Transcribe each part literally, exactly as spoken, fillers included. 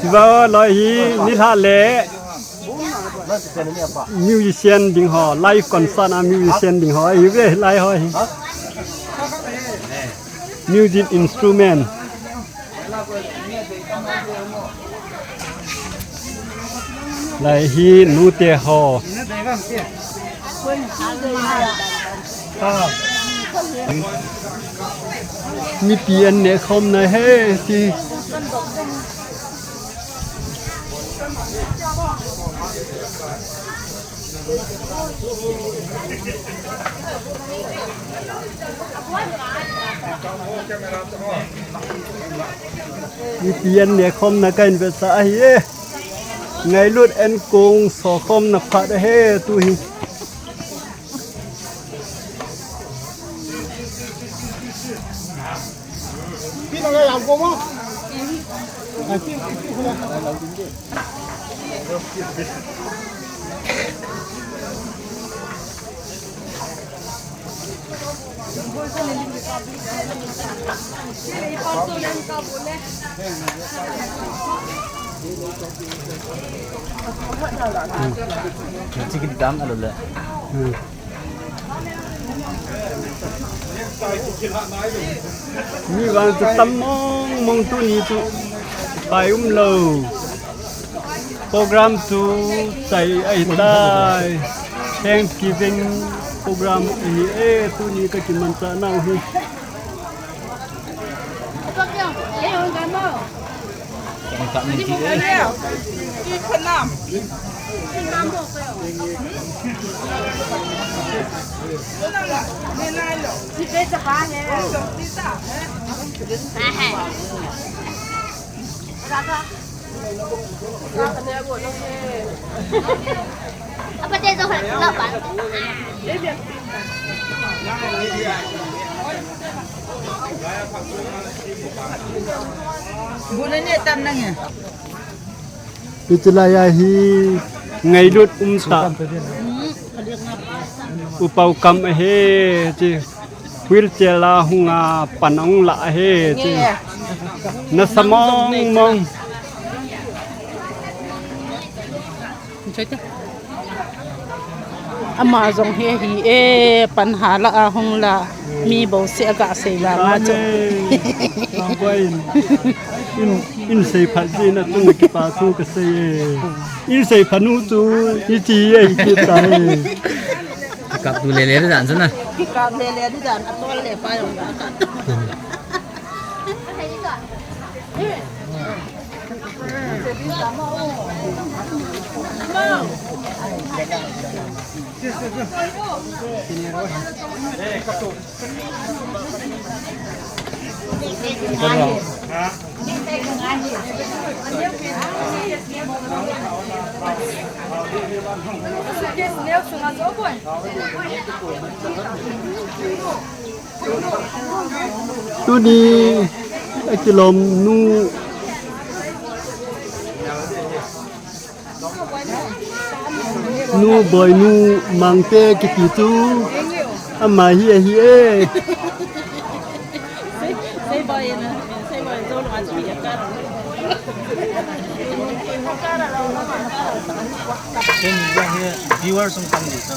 Hiva loi hi nilhah le musician ding ho, live concert a musician ding ho, hive lai ho hi. Music instrument. Lai hi nute ho. Mipi an neh khom na he ti. Mipi an neh khom na ka in vetsah ahi e. Ngailut an kong so khom na phat ahi tu hi. Chicken dang alo le. Hmm. Mi vang chu tam mong mong tuni chu pai um lou. Program chu chai ahitai. Thanksgiving program ahi e, tuni ka kimanchah nau hi. Hiche lai a hi ngailut um tah. Upau kam ahi, chi wheelchair a hung a pan a hung la ahi, chi nasa mong mong. Ama jong hi ahi e, pan hala a hung la, mi bouseh a ga sei vang a chu. Amen. Tangkoi in, in, in sei phat jin a chun kipa thu ka sei e. In sei phat nu chu, i chi e, i chi ta e. Kap tu le le dan chu na. Kap le le dan a tol le pa jong da ka. Tuni akilom nu, nu Boinu Mangte kiti chu ama hi ahi e. Viewers hung tam di chu.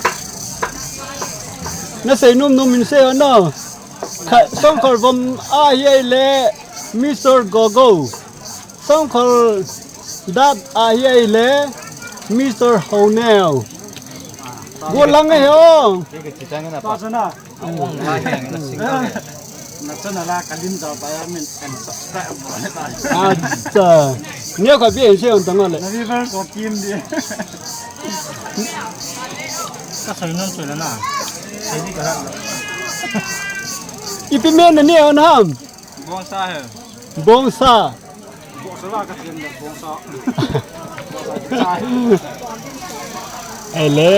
Na sei nom nom in sei o no. Kha, Songkhol vom a hi ai le Mister Gogo. Songkhol dat a hi ai le Mister Honeo. Go lang e ho. Pasana. Na channel a ka lim jao ta ya min and subscribe. Acha. Neo ka bi en se on tang le. Na viewers ko kim di. Ka sei nom chu na na. Sei di ka la. Ipi men na neo na ham. Bongsa he. Bongsa. Bongsa la ka chen le bongsa. Bongsa ka chai. Ele.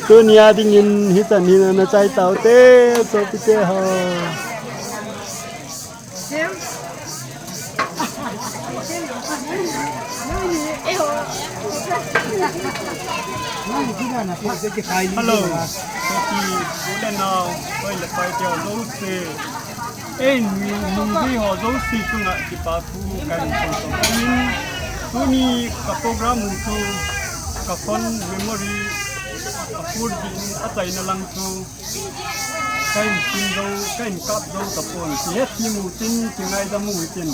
Tunia dingin hichan hin ana chai tau te, sopite ho. Hello. Sopi, u le nao, hoi le pai te ho jouse. Ei, nungjui ho jouse chunga kipa thu kahin sei tauhin, tuni ka program u chu ka fond memory a pur din achaina lang chu kahin sim jou, kahin kap jou tapon, kihet thim utin, kingaidam utin.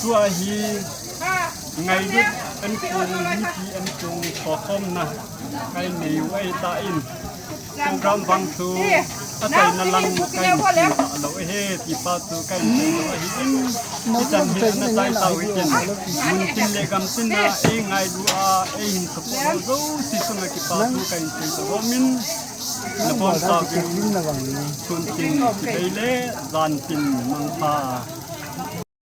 Tua hi ngailut enkong, mipi enkong, khokhomna kahin nei u ahitan, program vang chu achaina lang kahin sim talou ahi, tipa chu kahin sei jou ahin, hichan hin ana chai tau hitin. Muntin le gamtin a eingailu a, eihin support jouse chunga kipa thu kahin sei tauhin, nabonchauvin suntin kibei le jantin mangpha.